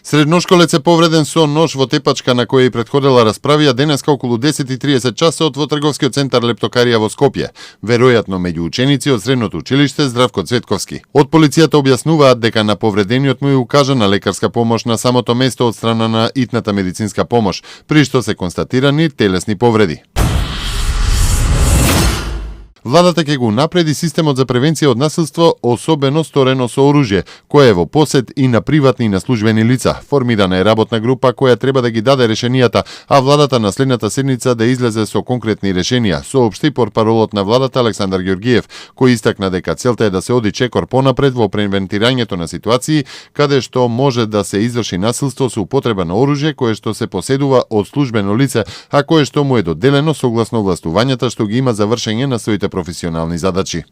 Средношколец е повреден со нож во тепачка на која и претходела расправија денеска околу 10:30 часот во трговскиот центар Лептокарија во Скопје, веројатно меѓу ученици од средното училиште Здравко Цветковски. Од полицијата објаснуваат дека на повредениот му е укажана лекарска помош на самото место од страна на итната медицинска помош, при што се констатирани телесни повреди. Владата ќе го напреди системот за превенција од насилство, особено сторено со оружје, кое е во посед и на приватни и на службени лица. Формирана е работна група која треба да ги даде решенијата, а владата на следната седница да излезе со конкретни решенија, соопшти портпаролот на владата Александар Ѓоргиев, кој истакна дека целта е да се оди чекор понапред во превентирањето на ситуации каде што може да се изврши насилство со употреба на оружје кое што се поседува од службено лице, а кое што му е доделено согласно властувањата што ги има за вршење на своите професионални задачи.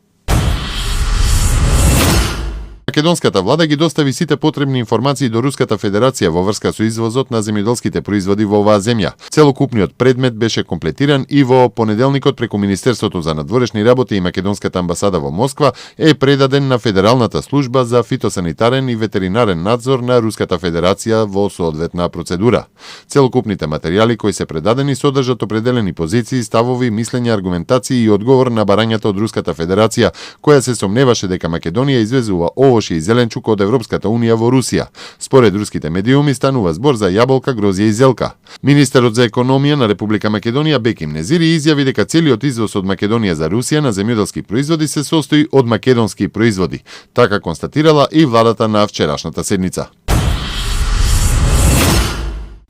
Македонската влада ги достави сите потребни информации до Руската Федерација во врска со извозот на земјоделските производи во оваа земја. Целокупниот предмет беше комплетиран и во понеделникот преку Министерството за надворешни работи и Македонската амбасада во Москва е предаден на Федералната служба за фитосанитарен и ветеринарен надзор на Руската Федерација во соодветна процедура. Целокупните материјали кои се предадени содржат определени позиции, ставови, мислења, аргументации и одговор на барањата од Руската Федерација, која се сомневаше дека Македонија извезува овош и зеленчук од Европската Унија во Русија. Според руските медиуми станува збор за јаболка, грозје и зелка. Министерот за економија на Република Македонија Беким Незири изјави дека целиот извоз од Македонија за Русија на земјоделски производи се состои од македонски производи. Така констатирала и владата на вчерашната седница.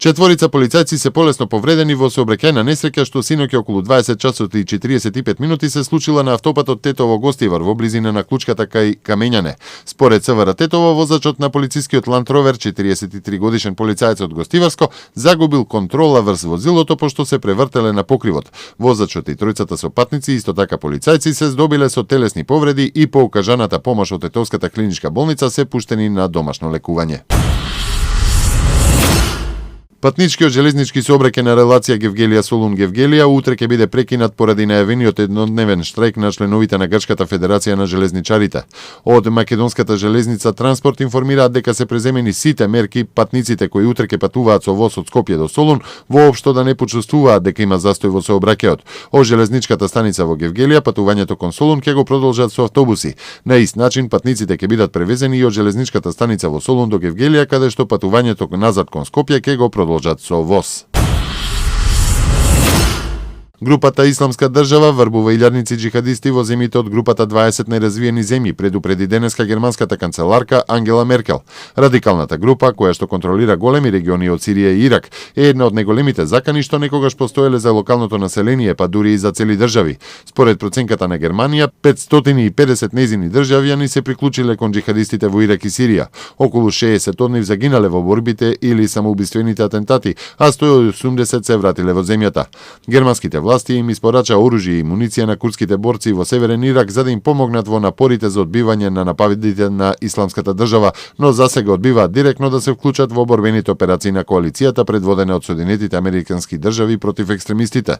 Четворица полицајци се полесно повредени во сообраќајна несреќа што синоќа околу 20 часот и 45 минути се случила на автопатот Тетово-Гостивар во близина на клучката кај Камењане. Според СВР Тетово, возачот на полицискиот Land Rover, 43 годишен полицаец од Гостиварско, загубил контрола врз возилото пошто се превртеле на покривот. Возачот и тројцата сопатници, исто така полицајци, се здобиле со телесни повреди и по укажаната помош од Тетовската клиничка болница се пуштени на домашно лекување. Патничкиот железнички сообраќај на релација Гевгелија-Солун-Гевгелија утре ќе биде прекинат поради најавениот еднодневен штрajk на членовите на Грчката Федерација на железничарите. Од Македонската железница Транспорт информираат дека се преземени сите мерки патниците кои утре ќе патуваат со воз од Скопје до Солун воопшто да не почувствуваат дека има застој во сообраќајот. Од железничката станица во Гевгелија патувањето кон Солун ќе го продолжат со автобуси. На ист начин патниците ќе бидат превезени и од железничката станица во Солун до Гевгелија, каде што патувањето назад кон Скопје ќе го продолжат со воз. Групата Исламска држава врбува илјадници џихадисти во земјите од групата 20 најразвиени земји, предупреди денеска германската канцеларка Ангела Меркел. Радикалната група, која што контролира големи региони од Сирија и Ирак, е една од најголемите закани што некогаш постоеле за локалното население, па дури и за цели држави. Според проценката на Германија, 550 нејзини државјани се приклучиле кон џихадистите во Ирак и Сирија. Околу 60 од нив загинале во борбите или самоубиствените атентати, а 180 се вратиле во земјата. Германските власти им испорача оружје и муниција на курдските борци во северен Ирак за да им помогнат во напорите за одбивање на нападите на Исламската држава, но засега одбиваат директно да се вклучат во борбените операции на коалицијата предводена од Соединетите Американски држави против екстремистите.